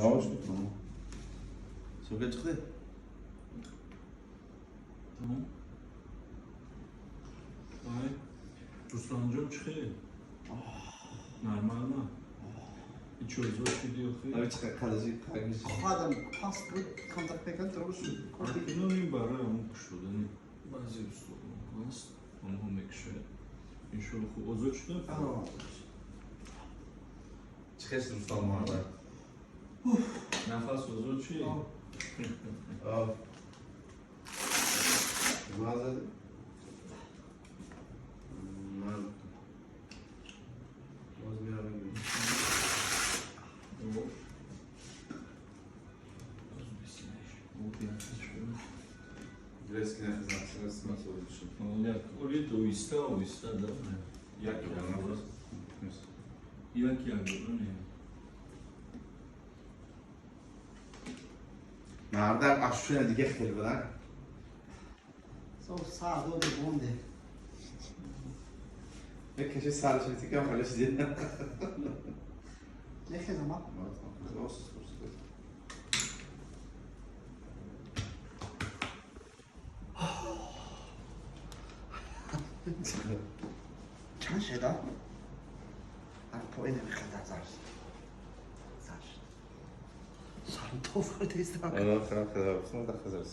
Yavaş. Sokağa çıktı. Tamam. Ай, Русланҷон, чӣ хел? Нормально? Ичо озод шуди охи? Abi çıkar kalıcı kalmış. Хадам паст буд, контакт мекард, дуруст шуд. Акнун ин барои ҳамон кушодани баъзе устодон аст, онҳо мекушояд. Иншоалло, хуб озод шуда. Çıkış Ruslan bu arada. Нафас озод ши. Al. Bazen باز میرم. Reski nefes alsın, nasıl olmuş? Як оли оҳиста оҳиста да, як як, як як не. مردم اشونه دیگه خیلی بدن. Со сар доди бонде. یک کشی سرش تیکم خیلی چیزی. Мехезам. Чанд шеда? Ар поин мехезам зар. Зар. Сарм тоф хӯрда истам. آره خیلی خیلی خیلی خیلی.